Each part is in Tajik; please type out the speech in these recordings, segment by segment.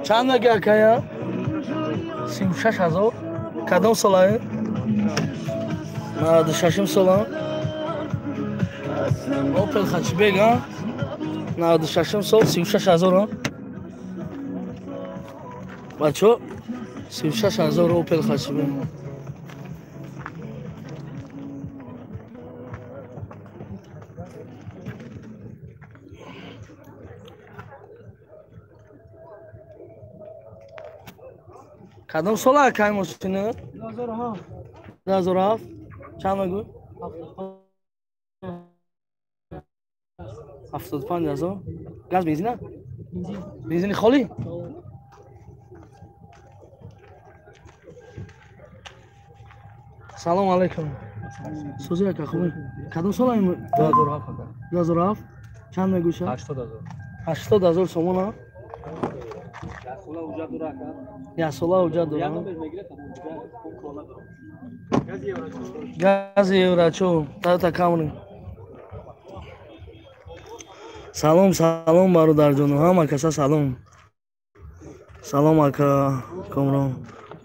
Чанд меги акая? 36 000. Кадом солае? 96-м сола. Опел хэтчбек, а? 96-м сол, 36 000, а? Бачо, 36 000 Опел хэтчбек. Кадом сола акай мошина? 2007. 2007. Чанд мегӯй? 75 000. Газ, бензина? Бензини холӣ? Салом алайкум. Сӯзи ака, хубӣ? Кадом сола? 2007. 2007. Чанд мегӯша? 80 000. 80 000 сомона? Яксола ҳуҷҷат дорам. Гази еврочор, Тойота Камри. Салом, салом, бародарҷоно, ҳама каса салом. Салом, ака Комрон.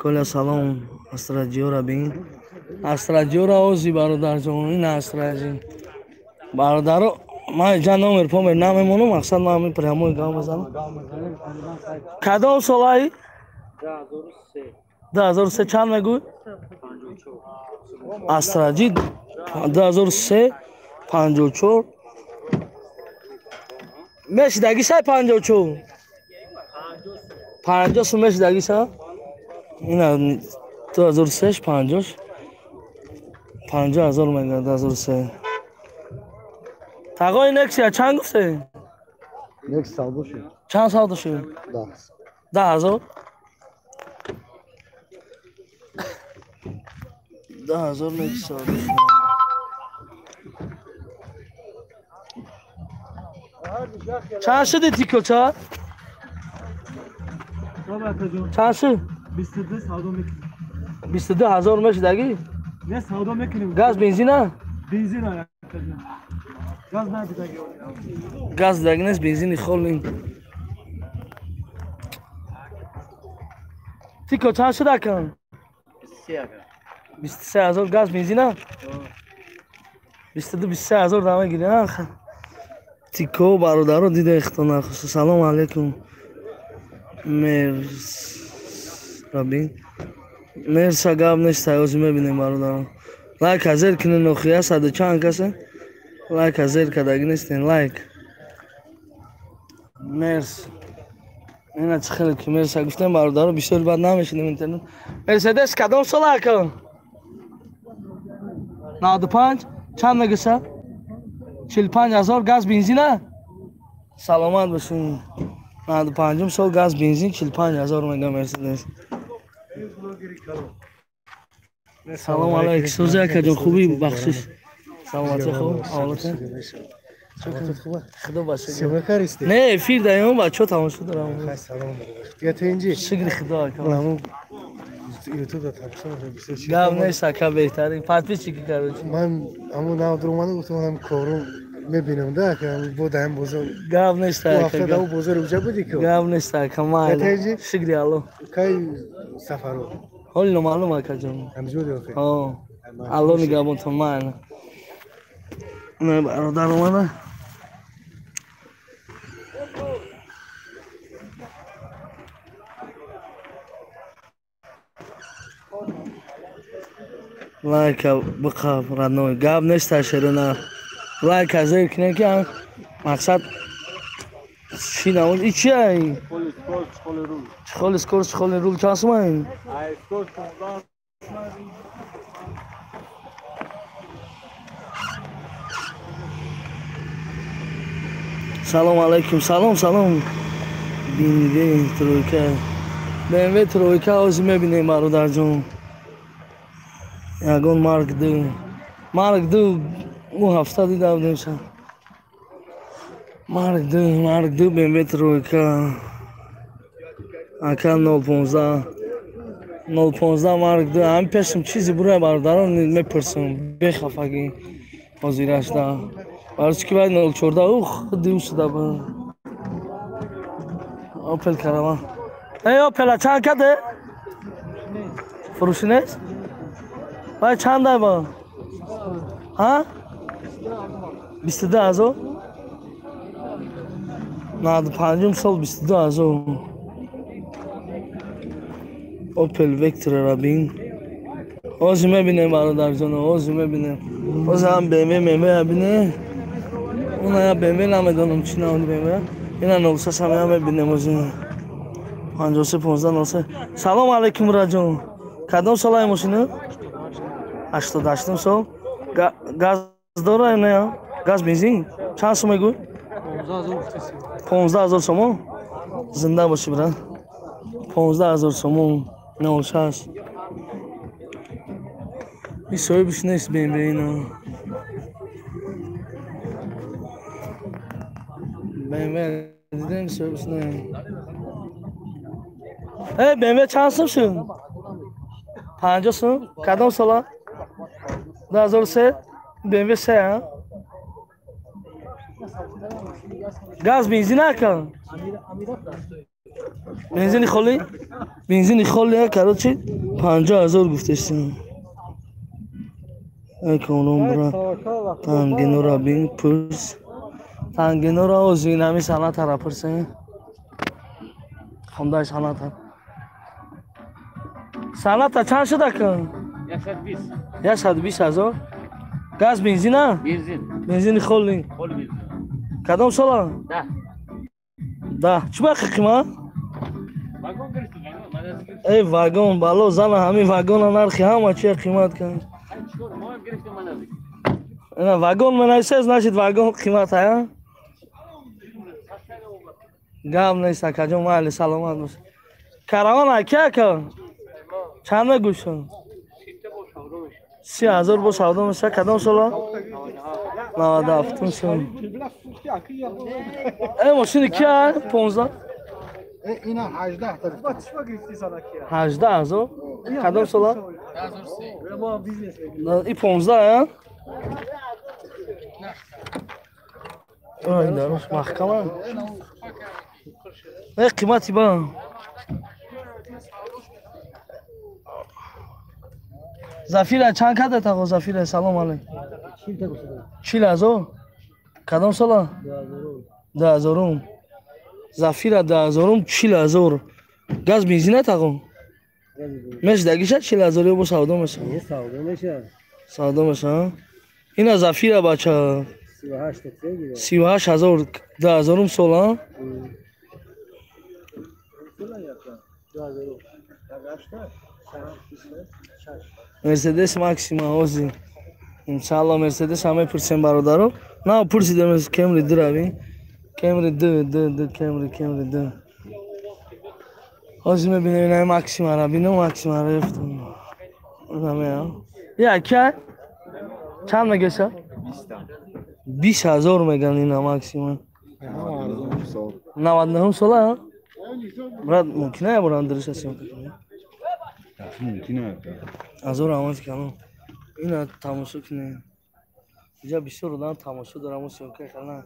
Коля, салом. Астра G-ора бин. Астра G-ора ози, бародарҷон, ин Астра G. Бародаро, ман иҷа номер помер намемонам, мақсад ман ҳамин прямой гап мезанам. Кадом солаи? 2003. Чанд мегӯй? Астра G 2003, 54 мешидагиса, 54, 50 сум мешидагиса. Ина 2003, 50, 50 000 мега 2003. Тағои, Нексия чанд гуфте? Некс савдо шуд. Чанд савдо шуд? 10. 10 000, 10 000 Некс савдо шуд. Чанд шуди, Тико, чанд? Чанд шуд? 22 савдо мекунем. 22 000 мешидагӣ? Не, савдо мекунем. Газ, бензина? Бензина, акаҷон. Газ надидаги. Газ даги нест, бензини холӣ. Тико чанд шуд, акам? 23 000. Газ, бензина? 22, 23 000 дама гири. Тико, бародаро, дида ихто нахуст. Салом алейкум. Мерс рабин. Мерса гап нест, ҳози мебинем, бародаро. Лайк азер кунен, охи, саду чанд каса лайк азер кадаги нестен, лайк. Мерс. Ина чӣ хеле ки мерса гуфтем, бародаро, бисёр бад намешинем интернет. Мерседес кадом сола, ака? 95. Чанд мегӯса? 45 000. Газ, бензина? Саломат бошин. 95-ум сол, газ, бензин, 45 000 мега Мерседес. Салом алайк, сӯзи акаҷон, хубӣ? Бахшиш, саломатӣ, хуб, авлота? Худо ба шукр. Не, эфир даём, бачо тамошо дорам. Шукри Худо, ака. Ютуб тамошо. Гап нест, ака, беҳтарин подписчики, короче. Ман ҳамун нав дуромада, гуфтам, ҳам кору мебинам да, бо даҳам бозор. Гап нест, ака. Ҳафта дар бозори уҷа буди ку? Гап нест, ака, майли, шукри Алло. Кай сафаро? Ҳоли номаълум, акаҷон. Ҳамҷоди охи? Ҳо, Алло нигаҳбонтон, майли. Не, бародар омада. Лайка биқаб, родной, гап нест, шерона. Лайка зер кине, ки мақсад чӣ намуд? И чи ай? Чхоли скорость, чхоли рул чанд сума ин? Салом алайкум, салом, салом. BMW тройка. BMW тройка ҳозир мебинем, бародарҷон. Ягон Марк 2. Марк 2 ӯ ҳафта дида будем ша. Марк 2, Марк 2, BMW тройка. Ака, 015. 015 Марк 2. Ҳамин пешам чизе бурай, бародарон, мепурсам. Бехафагӣ. Ҳозирашда. Барои чӣ ки вай 014 ух див шуда буд. Опел Караван. Эй, Опела чанд каде? Фурӯшӣ нест? Вай чанд ба? Ҳа? 22 000? 95-ум сол, 22 000. Опел Вектрара бин. Ҳозир мебинем, бародарҷоно, ҳозир мебинем. Ҳозир ҳам БМВ МВ бинем. Уна я БМВ намедонам чӣ навъи БМВ. Ина 06 ҳам мебинем ҳозир. 53 15 03. Салом алейкум, раҷон. Кадом солаи мошина? 88-ум сол. Газ дора не? Газ, бензин? Чанд сум мегӯй? 15 000 сомон. Зинда бошӣ, брат. 15 000 сомон, 06. И соҳибиш нест БМВ ина. БМВ дидем, соҳибиш не. Э, БМВ чанд сум шуд? 50 сум? Кадом сола? 2003? БМВ се, а? Газ, бензин ака? Бензини холӣ? Бензини холӣ, короче, 50 000 гуфтестем. Эконом бра. Тангинора бин, пурс. Тангинора озин ҳами санатара пурсем. Хондаи саната. Саната чанд шуд ака? 120. 120 000. Газ, бензина? Бензин. Бензини холӣ. Холӣ бензин. Кадом сола? Да. Да. Чӣ ба қимат? Вагон гирифтӣ, вагон. Ман Эй, вагон, бало зана ҳамин вагона нархи ҳама чия қимат кан. Чикор, мо гирифтем ман. Ина вагон менависе, значит, вагон қимат ая. Гап нест, акаҷон, майли, саломат бош. Караван аки ака? Чанд мегӯшон? 30 000 бо савдо меша. Кадом сола? 97-ум сол. Э, мошини кия? 15? Ина 18 та. 18 000? Кадом сола? И 15, а? Ой, дарош маҳкама. Э, қимати ба. Зафира чанд када тағо Зафира? Салом алейкум. 40 000? Кадом сола? 2000-ум. Зафира 2000-ум, 40 000. Газ, бензина тағо? Мешдагиша 40 000 ё бо савдо меша? Савдо меша. Ина Зафира, бача. 38 000, 2000-ум сол, а? Мерседес Максима ҳозир. Иншалло, Мерседес ҳам мепурсем, бародаро. На, пурсидем Кемри драви. Кемри д д д Кемри, Кемри д. Ҳозир мебинем ина Максимара, бино Максимара ефтум. Наме. Я ка? Чанд мегеша? 20 000 меган ина Максима. 99 сола, а? Брат, мумкин е буран дриша съёмка кунем? Мумкин е. Азор раҳмати калон. Ина тамошо кунем. Инҷа бисёр одам тамошо дорам, съёмка кардам.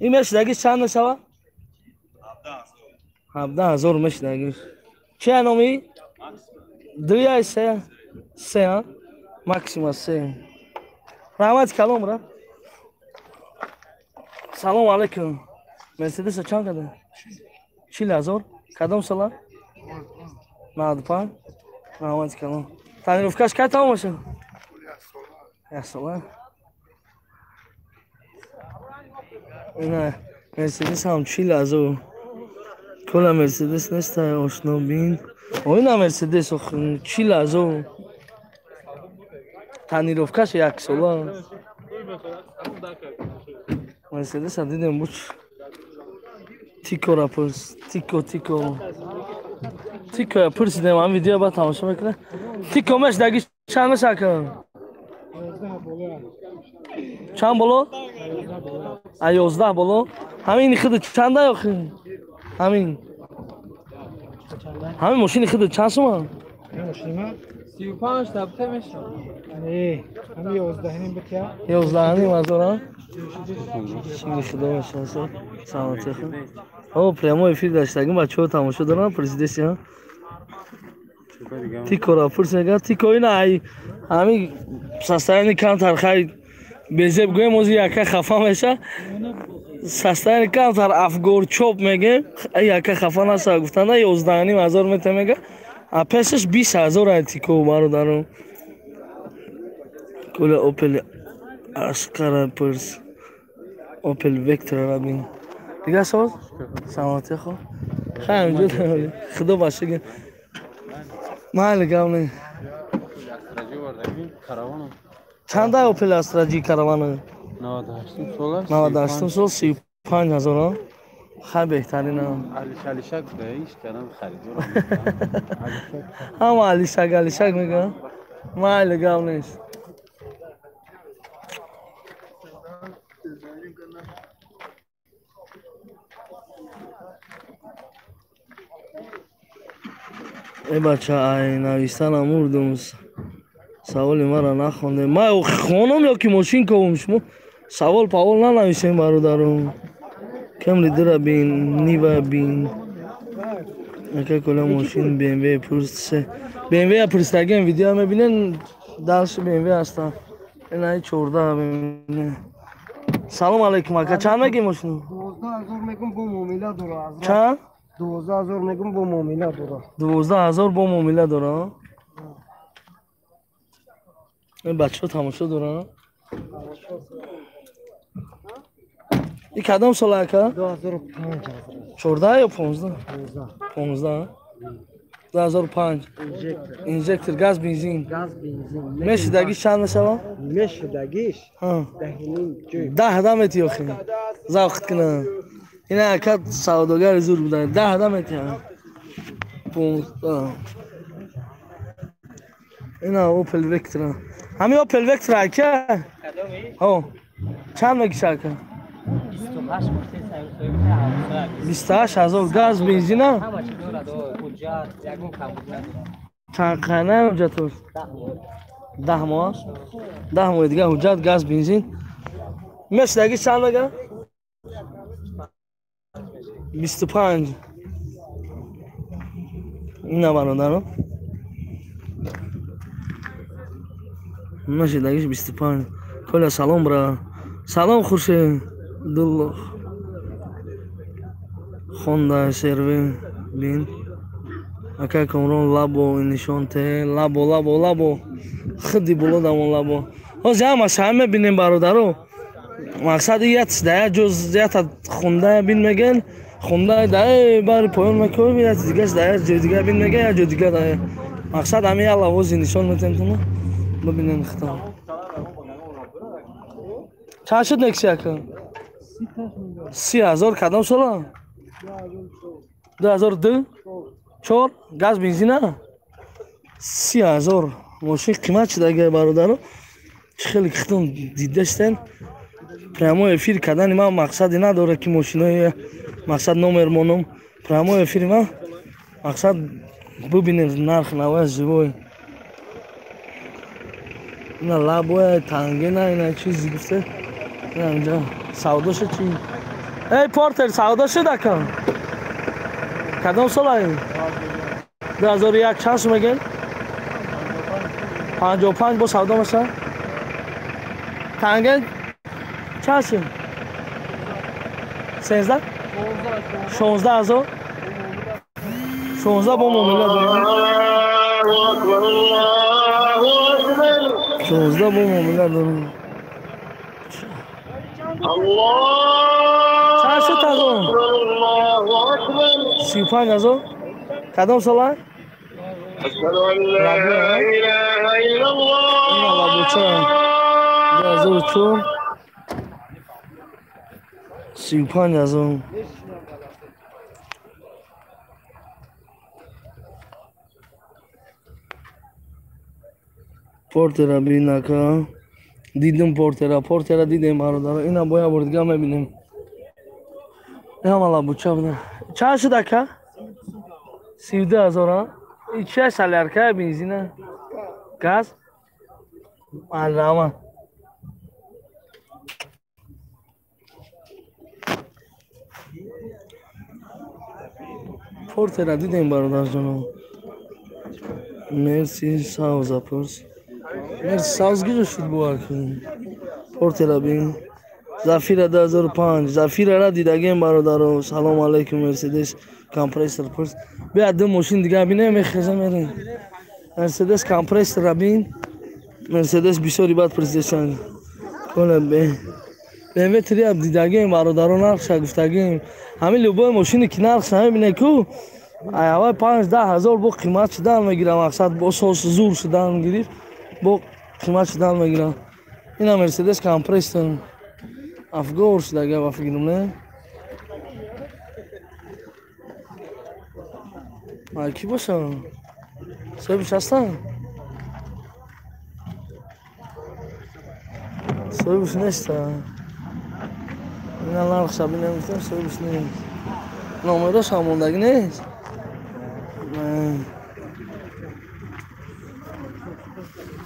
Ин мешидагиш чанд мешава? 17 000 мешидагиш. Чи номи? Дуяй се? Се, а? Максима се. Раҳмати калон, брат. Салом алейкум. Мерседеса чанд када? 40 000. Кадом сола? 95. Раҳмати калон. Тонировкаш кай тамом мешавад? Як сола. Ина Мерседес ҳам 40 000. Кола Мерседес неста, ошно бин. О, ина Мерседес 40 000. Тонировкаш як сола. Мерседеса дидем буч. Тикора пурс, Тико, Тико. Тико пурсидем, ҳам видео ба тамошо мекунад. Тико мешдаги чанд мешака? Чанд боло? А, 11 боло. Ҳамин худ чанда охи? Ҳамин. Ҳамин мошини худат чанд суман? Мошини ман? 35 табта мешавад. Не, ҳамин 11.5 битя. 11.5 ҳазор, а? Шукри Худо мешавад. Саломатӣ хуб. О, прямой эфир даштагим бачаҳо тамошо доранд, президенти, а? Тикора пурс мегӯяд, тико ина ай ҳамин состояние камтар хай безеб гӯем, ози яка хафа меша. Состояние камтар афгорчоп мегем, яка хафа наша гуфтанда 11.5 ҳазор мета мега. А пешаш 20 ҳазор ай тико бародаро. Коля Опел Ашқара пурс. Опел Вектора бин. Дига соз? Саломатӣ хуб. Хай инҷо Худо ба шукр. Майли гап не. Чанда Опел Астра Ҷи каравана? 98 сол аст. 98 сол 35 ҳазор, а? Хай беҳтарин. Алишак иш кардам харидор. Ҳама Алишак Алишак мегӯянд. Майли гап нест. Э бача, ай навистанам мурдум. Саволи маро нахондем. Ман хонам ё ки мошин ковум шумо? Савол павол нанависем бародарум. Камри дура бин, Нива бин. Ака кола мошин BMW пурс. BMW пурстагем видео мебинен, дальше BMW ҳастан. Ина 14 мебинен. Салом алейкум ака, чанд мегӣ мошин? 12000 мегум бо муомила дора. Чанд? 12000 мегум бо муомила дора. 12000 бо муомила дора. Ин бачаҳо тамошо доранд. Ин кадом сол ака? 2005. 14 ё 15? 15. 2005. Инжектор, газ, бензин. Газ, бензин. Мешидагиш чанд мешавад? Мешидагиш 10.5 ҷой. 10 да мети охи. Завқт кунад. Ина ака савдогари зур будан. 10 да мети. 15. Ина Opel Vectra. Ҳамин Opel Vectra ака? Ҳо. Чанд мекиша ака? 28 ҳазор газ бензина? Чанд қайна ҳуҷҷатош? 10 моҳ. 10 моҳи дига ҳуҷҷат, газ, бензин. Мешидаги чанд мега? 25. Ина бародаро. Мешидагиш 25. Коля салом бра. Салом Хуршед. Дуллох. Honda CR-V бин. Ака Комрон лабо нишон те. Лабо лабо лабо. Худи боло дамон лабо. Ҳозир ҳамаш ҳам мебинем бародаро. Мақсад як да як ҷоз якта хонда бин мегӯян. Хонда да бари поён мекунем, як дигаш да як ҷои дига бин мегӯян, як ҷои дига да. Мақсад ҳамин як лавози нишон метем туно. Бибинем хитон. Чанд шуд некси ака? 30 ҳазор кадом сола? 2002? 4? Газ бензина? 30 ҳазор. Мошин қимат шудагай бародаро. Чӣ хеле хитон дидаштен. Прямой эфир кардани ман мақсаде надорад ки мошинои мақсад номер монам. Прямой эфири ман мақсад бибинем нарх навоя живой. Ина лабоя тангена ина чизи гуфте. Ина инҷа савдо шуд чи? Эй Портер савдо шуд ака? Кадом сол ай? 2001 чанд сум мегӯем? 55 бо савдо мешавад? Танген чанд сум? 13? 16 ҳазор? 16 бо муомила дорем. 16 бо муомила дорем. Чанд шуд тағо? 35 ҳазор? Кадом сола? Ина лабуча 2004 35 ҳазор. Портера бин ака. Дидем Портера, Портера дидем бародаро. Ина бо як бор дига мебинем. Ҳама лабуча буда. Чанд шуд ака? 32 000, а? И чия солярка, бензина? Газ? Алрама. Портера дидем, бародарҷоно. Мерси савза пурс. Мерси савз гиҷо шуд бувар кун. Портера бин. Зафира 2005. Зафира ра дидагем, бародаро. Салом алейкум, Мерседес компрессор пурс. Бия, ду мошин дига бинем, мехеза мерем. Мерседес компрессор ра бин. Мерседес бисёри бад президентшан. Кола бе. BMW 3 дидагем, бародаро, нархша гуфтагем. Ҳамин любой мошине ки нархша мебине ку, аввал 5-10 ҳазор бо қимат шудан мегирам, мақсад бо сос зур шудан гирифт, бо қимат шудан мегирам. Ина Мерседес компрессор. Афгор шудага ба фикрам, не? Ай ки боша? Соҳибш ҳастан? Соҳибш неста. Ина нархша бинем, гуфтам, соҳибш нест. Номерош ҳам мондагӣ нест.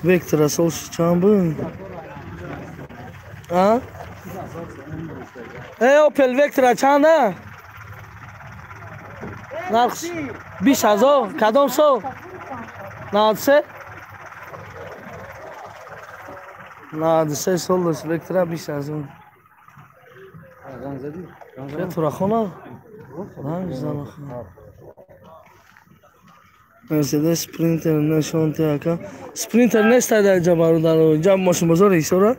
Вектора солш чанд буд? А? Э, Опел Вектора чанда? Нархш 20 000. Кадом сол? 93? 93 сол дошт Вектора, 20 000. Турахона? Мерседес Спринтер нешонте, ака. Спринтер неста дар инҷа, бародаро. Инҷа мошинбозори Ҳисора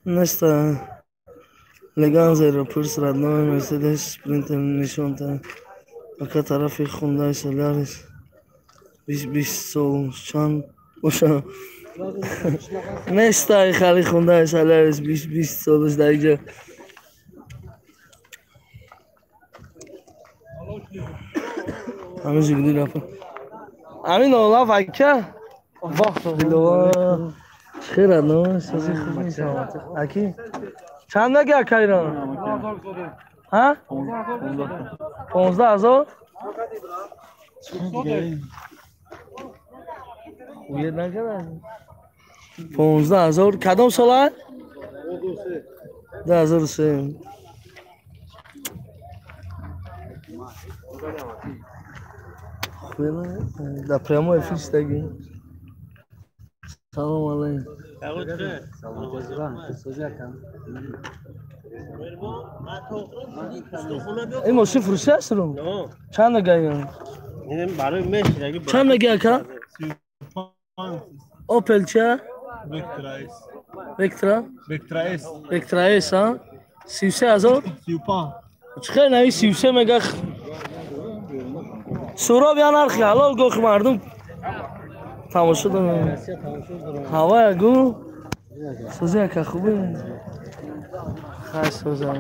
неста. Леганзеро пурс, родной. Мерседес Спринтер нишонте. Ака, тарафи Хундай Солярис. 20 сол чанд боша? Неста хали Хундай Солярис 20 солаш дар инҷа. Ҳамин Жигули рафа. Ҳамин олаф, ака? Вах, хел родной, сози хуби, саломатӣ. Аки? Чанд меги, ака, иро? Ҳа? 15 000? Уед накарда? 15 000. Кадом сола? 2003. Дар прямой эфир шидаги. Салом алейкум. Ин мошин фурӯшӣ аст ру? Чанд мегаи? Чанд меги, ака? Опел чия? Вектра? Вектра С, а? 33 000? Чӣ хел нави 33 мега? Суроб я нархи ҳалол гохи, мардум тамошо дорам. Ҳавая гу. Сӯзи, ака, хубе? Хай, сӯзам.